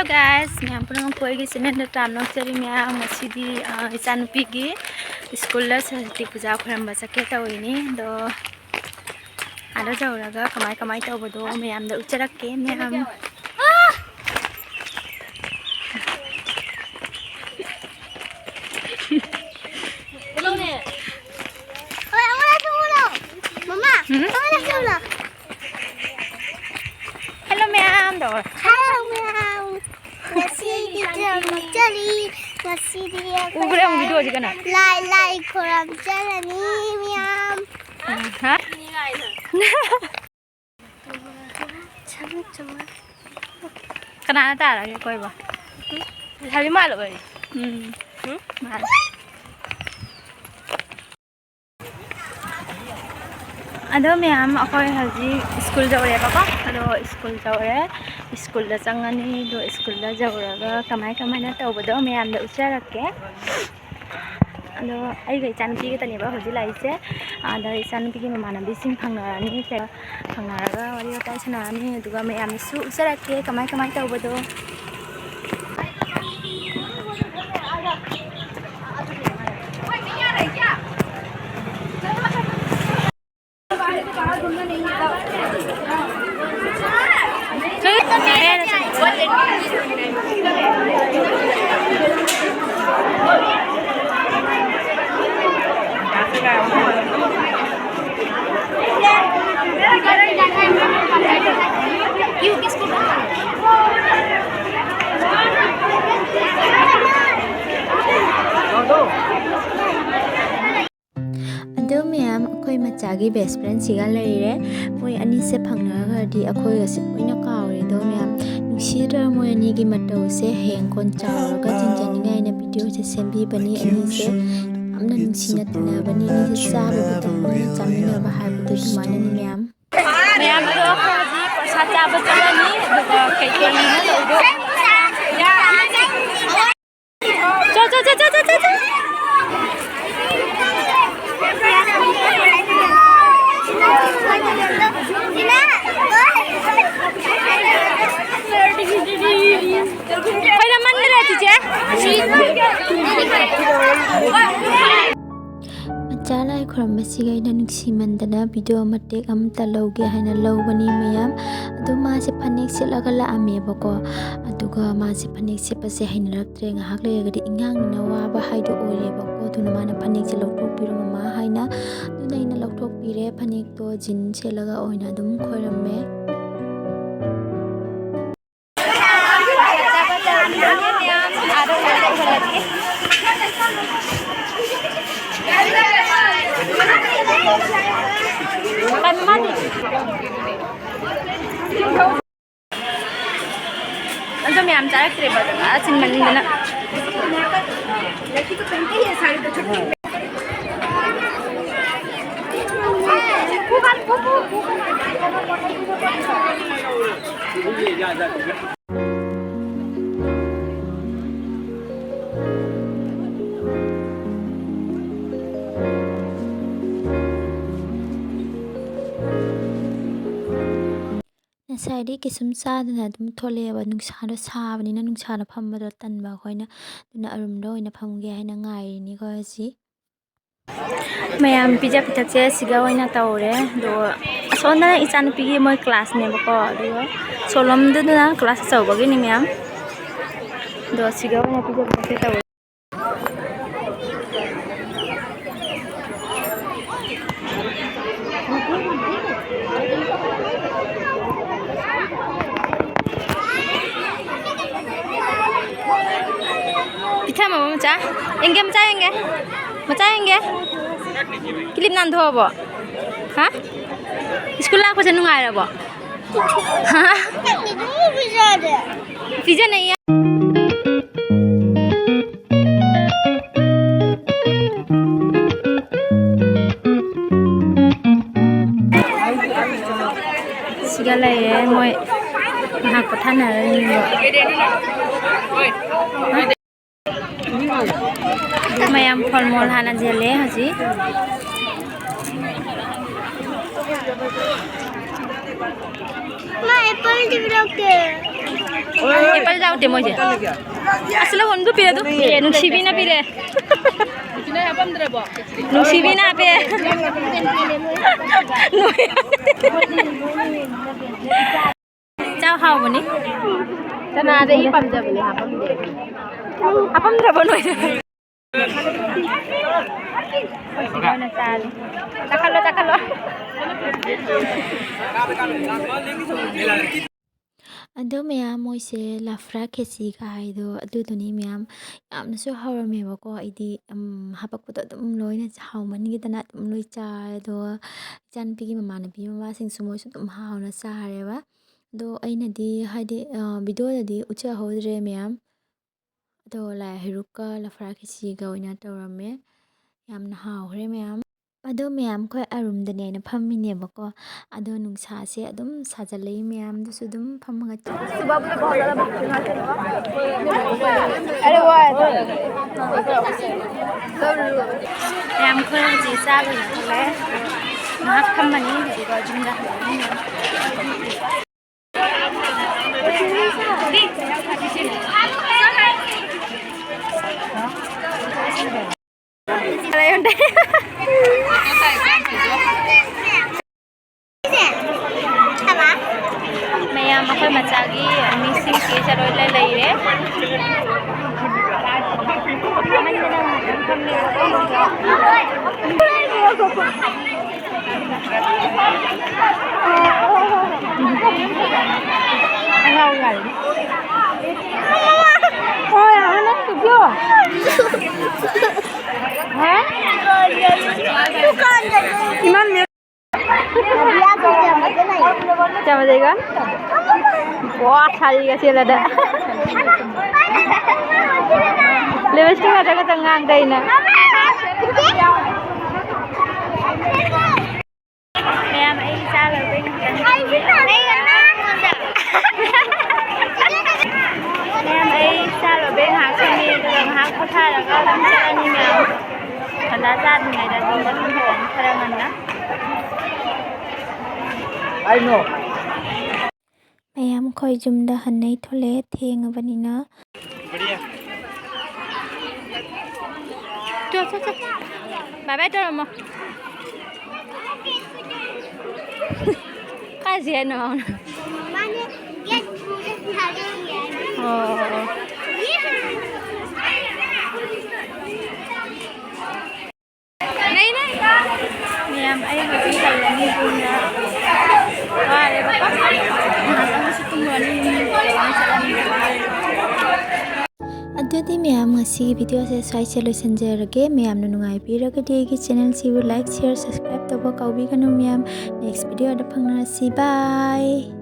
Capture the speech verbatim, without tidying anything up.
Guys, ꯃꯌꯥꯝ ꯄꯨꯝꯅꯃꯛꯄꯨ ꯑꯩꯒꯤ channelꯗ ꯇꯔꯥꯝꯅ ꯑꯣꯛꯆꯔꯤ꯫ ꯃꯌꯥꯝ, ꯉꯁꯤꯗꯤ, ꯑ, ꯏꯆꯥꯅꯨꯄꯤꯒꯤ ꯁ꯭ꯀꯨꯜꯗ ꯁꯔꯁ꯭ꯋꯇꯤ ꯄꯨꯖꯥ ꯈꯣꯏꯔꯝꯕ ꯆꯠꯀꯦ ꯇꯧꯔꯤꯅꯤ꯫ ꯑꯗꯣ ꯑꯥꯗ ꯌꯧꯔꯒ ꯀꯃꯥꯏ ꯀꯃꯥꯏ ꯇꯧꯕꯗꯣ ꯃꯌꯥꯝꯗ ꯎꯠꯆꯔꯛꯀꯦ, ꯃꯌꯥꯝ꯫ ꯃꯃꯥ, ꯎꯝ? ꯃꯃꯥ, ꯁꯤ ꯎꯔꯣ꯫ Hello ꯃꯌꯥꯝ ꯇꯧꯔꯣ꯫ Hello ꯃꯌꯥꯝ꯫ ꯉꯁꯤꯗꯤ ꯀꯔꯝꯅ ꯆꯠꯂꯤ? ꯉꯁꯤꯗꯤ ꯑꯩꯈꯣꯏ ꯎꯕ꯭ꯔꯥ ꯌꯦꯡꯉꯨ videoꯁꯦ ꯀꯅꯥ? ꯂꯥꯏ, ꯂꯥꯏ ꯈꯣꯏꯔꯝ ꯆꯠꯂꯅꯤ ꯃꯌꯥꯝ꯫ ꯎꯝ, ꯍꯥ? ꯀꯅꯥꯅ ꯇꯥꯔꯒꯦ ꯀꯣꯏꯕ? ꯂꯩꯁꯥꯕꯤ ꯃꯥꯜꯂꯕ ꯑꯩ? ꯎꯝ꯫ ꯎꯝ? ꯃꯥꯜꯂꯦ꯫ ꯑꯗꯣ ꯃꯌꯥꯝ, ꯑꯩꯈꯣꯏ ꯍꯧꯖꯤꯛ ꯁ꯭ꯀꯨꯜ ꯌꯧꯔꯦꯕꯀꯣ꯫ ꯑꯗꯣ ꯁ꯭ꯀꯨꯜ ꯌꯧꯔꯦ, ꯁ꯭ꯀꯨꯜꯗ ꯆꯪꯉꯅꯤ꯫ ꯑꯗꯣ ꯁ꯭ꯀꯨꯜꯗ ꯌꯧꯔꯒ ꯀꯃꯥꯏ ꯀꯃꯥꯏꯅ ꯇꯧꯕꯗꯣ ꯃꯌꯥꯝꯗ ꯎꯠꯆꯔꯛꯀꯦ꯫ ꯑꯗꯣ ꯑꯩꯒ ꯏꯆꯥꯅꯨꯄꯤ ꯈꯛꯇꯅꯦꯕ ꯍꯧꯖꯤꯛ ꯂꯥꯛꯏꯁꯦ꯫ ꯑꯗ ꯏꯆꯥꯅꯨꯄꯤꯒꯤ ꯃꯃꯥꯟꯅꯕꯤꯁꯤꯡ ꯐꯪꯅꯔꯅꯤ꯫ ꯐꯪꯅꯔꯒ ꯋꯥꯔꯤ ꯋꯥꯇꯥꯏ ꯁꯥꯟꯅꯔꯅꯤ꯫ ꯑꯗꯨꯒ ꯃꯌꯥꯝꯗꯁꯨ ꯎꯠꯆꯔꯛꯀꯦ ꯀꯃꯥꯏ ꯀꯃꯥꯏ ꯇꯧꯕꯗꯣ꯫ ꯑꯗꯣ ꯃꯌꯥꯝ, ꯑꯩꯈꯣꯏ ꯃꯆꯥꯒꯤ best friendꯁꯤꯒ ꯂꯩꯔꯦ꯫ ꯃꯣꯏ ꯑꯅꯤꯁꯦ ꯐꯪꯅꯔꯒꯗꯤ ꯑꯩꯈꯣꯏꯒꯁꯦ ꯂꯣꯏꯅ ꯀꯥꯎꯔꯦ꯫ ꯑꯗꯣ ꯃꯌꯥꯝ, ꯅꯨꯡꯁꯤꯗ꯭ꯔꯥ ꯃꯣꯏ ꯑꯅꯤꯒꯤ ꯃꯇꯧꯁꯦ? ꯍꯌꯦꯡ ꯀꯣꯟ ꯆꯥꯎꯔꯒ ꯆꯤꯟꯖꯅꯤꯡꯉꯥꯏꯅ videoꯁꯦ ꯁꯦꯝꯕꯤꯕꯅꯤ ꯑꯅꯤꯁꯦ꯫ ꯌꯥꯝꯅ ꯅꯨꯡꯁꯤꯅ ꯇꯤꯟꯅꯕꯅꯤ ꯑꯅꯤꯁꯦ, ꯆꯥꯕꯕꯨ ꯊꯛꯄꯅ ꯆꯥꯃꯤꯟꯅꯕ ꯍꯥꯏꯕꯗꯣ ꯑꯗꯨꯃꯥꯏꯅꯅꯤ ꯃꯌꯥꯝ꯫ ꯃꯌꯥꯝ ꯑꯗꯣ ꯑꯩꯈꯣꯏ ꯍꯧꯖꯤꯛ ꯄ꯭ꯔꯁꯥꯗ ꯆꯥꯕ ꯆꯠꯂꯅꯤ, ꯑꯗꯨꯒ ꯀꯩ ꯀꯩꯅꯣ ꯇꯧꯗꯣꯏ꯫ ꯆꯣ, ꯆꯣ, ꯆꯣ꯫ ꯈꯨꯔꯨꯝꯕꯁꯤꯒ ꯑꯩꯅ ꯅꯨꯡꯁꯤꯃꯟꯗꯅ ꯚꯤꯗꯤꯑꯣ ꯃꯇꯦꯛ ꯑꯃꯇ ꯂꯧꯒꯦ ꯍꯥꯏꯅ ꯂꯧꯕꯅꯤ ꯃꯌꯥꯝ꯫ ꯑꯗꯣ ꯃꯥꯁꯦ ꯐꯅꯦꯛ ꯁꯦꯠꯂꯒ ꯂꯥꯛꯑꯝꯃꯦꯕꯀꯣ꯫ ꯑꯗꯨꯒ ꯃꯥꯁꯦ ꯐꯅꯦꯛ ꯁꯦꯠꯄꯁꯦ ꯍꯩꯅꯔꯛꯇ꯭ꯔꯦ꯫ ꯉꯥꯏꯍꯥꯛ ꯂꯩꯔꯒꯗꯤ ꯏꯉꯥꯡꯅꯤꯅ ꯋꯥꯕ ꯍꯥꯏꯗꯣ ꯑꯣꯏꯔꯦꯕꯀꯣ꯫ ꯑꯗꯨꯅ ꯃꯥꯅ ꯐꯅꯦꯛꯁꯦ ꯂꯧꯊꯣꯛꯄꯤꯔꯣ ꯃꯃꯥ ꯍꯥꯏꯅ꯫ ꯑꯗꯨꯅ ꯑꯩꯅ ꯂꯧꯊꯣꯛꯄꯤꯔꯦ꯫ ꯐꯅꯦꯛꯇꯣ ꯖꯤꯟ ꯁꯦꯠꯂꯒ ꯑꯣꯏꯅ ꯑꯗꯨꯝ ꯈꯣꯏꯔꯝꯃꯦ꯫ ꯑꯗꯣ ꯃꯌꯥꯝ ꯆꯥꯔꯛꯇ꯭ꯔꯦꯕ, ꯑꯗꯨꯅ ꯆꯤꯟꯃꯟꯗꯅ꯫ ꯉꯁꯥꯏꯗꯤ ꯀꯩꯁꯨꯝ ꯆꯥꯗꯅ ꯑꯗꯨꯝ ꯊꯣꯛꯂꯛꯑꯦꯕ꯫ ꯅꯨꯡꯁꯥꯗꯣ ꯁꯥꯕꯅꯤꯅ ꯅꯨꯡꯁꯥꯗ ꯐꯝꯕꯗꯣ ꯇꯟꯕ ꯑꯩꯈꯣꯏꯅ꯫ ꯑꯗꯨꯅ ꯑꯔꯨꯝꯗ ꯑꯣꯏꯅ ꯐꯝꯒꯦ ꯍꯥꯏꯅ ꯉꯥꯏꯔꯤꯅꯤꯀꯣ ꯍꯧꯖꯤꯛ꯫ ꯃꯌꯥꯝ ꯄꯤꯖ ꯄꯤꯊꯛꯁꯦ ꯁꯤꯗ ꯑꯣꯏꯅ ꯇꯧꯔꯦ꯫ ꯑꯗꯣ ꯑꯁꯣꯝꯗꯅ ꯏꯆꯥꯅꯨꯄꯤꯒꯤ ꯃꯣꯏ ꯀ꯭ꯂꯥꯁꯅꯦꯕꯀꯣ꯫ ꯑꯗꯨꯒ ꯁꯣꯂꯣꯝꯗꯨꯅ ꯀ꯭ꯂꯥꯁ ꯑꯆꯧꯕꯒꯤꯅꯤ ꯃꯌꯥꯝ꯫ ꯑꯗꯣ ꯁꯤꯗ ꯑꯣꯏꯅ ꯄꯤꯖ ꯄꯤꯊꯛꯁꯦ ꯇꯧꯔꯦ꯫ ꯄꯤꯊꯝꯃꯕ ꯃꯆꯥ? ꯌꯦꯡꯒꯦ, ꯃꯆꯥ ꯌꯦꯡꯒꯦ꯫ ꯃꯆꯥ ꯌꯦꯡꯒꯦ꯫ ꯀꯤꯂꯤꯞ ꯅꯥꯟꯊꯣꯛꯑꯕꯣ? ꯍꯥ? ꯁ꯭ꯀꯨꯜ ꯂꯥꯛꯄꯁꯦ ꯅꯨꯡꯉꯥꯏꯔꯕꯣ? ꯍꯥ? ꯄꯤꯖꯅꯩꯌꯦ꯫ ꯁꯤꯒ ꯂꯩꯔꯦ, ꯃꯣꯏ ꯉꯥꯏꯍꯥꯛ ꯄꯣꯊꯥꯅꯔꯅꯤꯕ꯫ ꯃꯌꯥꯝ ꯐꯣꯔꯃꯣꯜ ꯍꯥꯟꯅ ꯌꯦꯜꯂꯦ ꯍꯧꯖꯤꯛ꯫ ꯃꯥ ꯑꯦꯄꯜꯗꯤ ꯄꯤꯔꯛꯇꯦ꯫ ꯑꯦꯄꯜ ꯌꯥꯎꯗꯦ ꯃꯣꯏꯁꯦ꯫ ꯑꯁ, ꯂꯧꯍꯣꯟꯗꯨ ꯄꯤꯔꯦ ꯑꯗꯨ꯫ ꯅꯨꯡꯁꯤꯕꯤꯅ ꯄꯤꯔꯦ꯫ ꯅꯨꯡꯁꯤꯕꯤꯅ ꯄꯤꯔꯦ꯫ ꯆꯥꯎ, ꯍꯥꯎꯕꯅꯤ꯫ ꯆꯅꯥꯗ ꯑꯩꯒꯤ ꯄꯥꯝꯖꯕꯅꯦ, ꯍꯥꯞꯄꯝꯗꯦ꯫ ꯍꯥꯞꯄꯝꯗ꯭ꯔꯕꯣ ꯅꯣꯏꯗ? ꯆꯥꯈꯠꯂꯣ, ꯆꯥꯈꯠꯂꯣ꯫ ꯑꯗꯣ ꯃꯌꯥꯝ, ꯃꯣꯏꯁꯦ ꯂꯐ꯭ꯔꯥ ꯈꯦꯆꯤꯒ ꯍꯥꯏꯗꯣ ꯑꯗꯨꯗꯨꯅꯤ ꯃꯌꯥꯝ꯫ ꯌꯥꯝꯅꯁꯨ ꯍꯥꯎꯔꯝꯃꯦꯕꯀꯣ꯫ ꯑꯩꯗꯤ, ꯎꯝ, ꯍꯥꯄꯛꯄꯗꯣ ꯑꯗꯨꯝ ꯂꯣꯏꯅ ꯍꯥꯎꯃꯟꯒꯤꯗꯅ ꯑꯗꯨꯝ ꯂꯣꯏ ꯆꯥꯔꯦ꯫ ꯑꯗꯨꯒ ꯏꯆꯥꯅꯨꯄꯤꯒꯤ ꯃꯃꯥꯟꯅꯕꯤ ꯃꯃꯥꯁꯤꯡꯁꯨ ꯃꯣꯏꯁꯨ ꯑꯗꯨꯝ ꯍꯥꯎꯅ ꯆꯥꯔꯦꯕ꯫ ꯑꯗꯣ ꯑꯩꯅꯗꯤ ꯍꯥꯏꯗꯤ, ꯑ, video ꯗꯗꯤ ꯎꯠꯆꯍꯧꯗ꯭ꯔꯦ ꯃꯌꯥꯝ꯫ ꯑꯗꯣ ꯂꯥꯏ ꯍꯩꯔꯨꯛꯀ ꯂꯐ꯭ꯔꯥ ꯈꯦꯆꯤꯒ ꯑꯣꯏꯅ ꯇꯧꯔꯝꯃꯦ꯫ ꯌꯥꯝꯅ ꯍꯥꯎꯈ꯭ꯔꯦ ꯃꯌꯥꯝ꯫ ꯑꯗꯣ ꯃꯌꯥꯝ, ꯑꯩꯈꯣꯏ ꯑꯔꯨꯝꯗꯅꯦ ꯑꯩꯅ ꯐꯝꯃꯤꯅꯦꯕꯀꯣ꯫ ꯑꯗꯣ ꯅꯨꯡꯁꯥꯁꯦ ꯑꯗꯨꯝ ꯁꯥꯖꯜꯂꯛꯏ, ꯃꯌꯥꯝꯗꯨꯁꯨ ꯑꯗꯨꯝ ꯐꯝꯃꯒ꯫ ꯃꯌꯥꯝ, ꯑꯩꯈꯣꯏ ꯍꯧꯖꯤꯛ ꯆꯥꯕ ꯂꯣꯏꯔꯦ꯫ ꯉꯥꯏꯍꯥꯛ ꯐꯝꯃꯅꯤ, ꯑꯗꯨꯒ ꯌꯨꯝꯗ ꯍꯜꯂꯛꯑꯅꯤ꯫ ꯃꯌꯥꯝ, ꯑꯩꯈꯣꯏ ꯃꯆꯥꯒꯤ ꯃꯤꯁꯤꯡꯁꯦ ꯆꯔꯣꯏ ꯂꯩ ꯂꯩꯔꯦ꯫ ꯆꯥꯕꯗꯩꯒ? ꯋꯥ, ꯁꯥꯔꯤꯒ ꯆꯦꯜꯂꯗ꯫ Lipstick ꯉꯥꯛꯇ ꯈꯛꯇ ꯉꯥꯡꯗ ꯑꯩꯅ꯫ ꯃꯌꯥꯝ, ꯑꯩ ꯆꯥ ꯂꯣꯏꯕꯩ ꯉꯥꯛꯇꯪ ꯐꯝꯃꯤ꯫ ꯃꯌꯥꯝ, ꯑꯩ ꯆꯥ ꯂꯣꯏꯕꯩ ꯉꯥꯏꯍꯥꯛ ꯐꯝꯃꯤ, ꯑꯗꯨꯒ ꯉꯥꯏꯍꯥꯛ ꯄꯣꯊꯥꯔꯒ ꯑꯗꯨꯝ ꯆꯠꯂꯅꯤ ꯃꯌꯥꯝ꯫ ꯇꯟꯖꯥ ꯆꯥꯗ꯭ꯔꯤꯉꯩꯗ ꯑꯗꯨꯝ ꯃꯊꯪ ꯍꯧꯔꯅꯤ ꯈꯔ ꯉꯟꯅ꯫ ꯃꯌꯥꯝ, ꯑꯩꯈꯣꯏ ꯌꯨꯝꯗ ꯍꯟꯅꯩ ꯊꯣꯛꯂꯛꯑꯦ, ꯊꯦꯡꯉꯕꯅꯤꯅ꯫ ꯆꯣ, ꯆꯣ, ꯆꯣ꯫ ꯕꯥꯏ ꯕꯥꯏ ꯇꯧꯔꯝꯃꯣ꯫ ꯀꯥꯏ ꯆꯦ ꯍꯥꯏꯅꯣ? ꯃꯥꯅꯦ, ꯒꯦꯠ ꯊꯥꯗꯣꯛꯑꯒꯦ ꯍꯥꯏꯕ꯫ ꯑꯣ꯫ ꯂꯩ, ꯂꯩ꯫ ꯃꯌꯥꯝ, ꯑꯩ ꯍꯧꯖꯤꯛ ꯍꯜꯂꯅꯤ, ꯌꯨꯝꯗ ꯋꯥꯔꯦꯕꯀꯣ꯫ ꯉꯥꯏꯍꯥꯛꯇꯪ ꯑꯃꯁꯨ ꯇꯨꯝꯃꯨꯔꯅꯤ, ꯌꯨꯝ ꯌꯧꯔꯒ ꯆꯠꯂꯅꯤ꯫ ꯑꯗꯨꯗꯤ ꯃꯌꯥꯝ, ꯉꯁꯤꯒꯤ videoꯁꯦ ꯁ꯭ꯋꯥꯏꯁꯦ ꯂꯣꯏꯁꯤꯟꯖꯔꯒꯦ꯫ ꯃꯌꯥꯝꯅ ꯅꯨꯡꯉꯥꯏꯕꯤꯔꯒꯗꯤ ꯑꯩꯒꯤ channelꯁꯤꯕꯨ like, share, subscribe ꯇꯧꯕ ꯀꯥꯎꯕꯤꯒꯅꯨ ꯃꯌꯥꯝ꯫ Next videoꯗ ꯐꯪꯅꯔꯁꯤ꯫ Bye꯫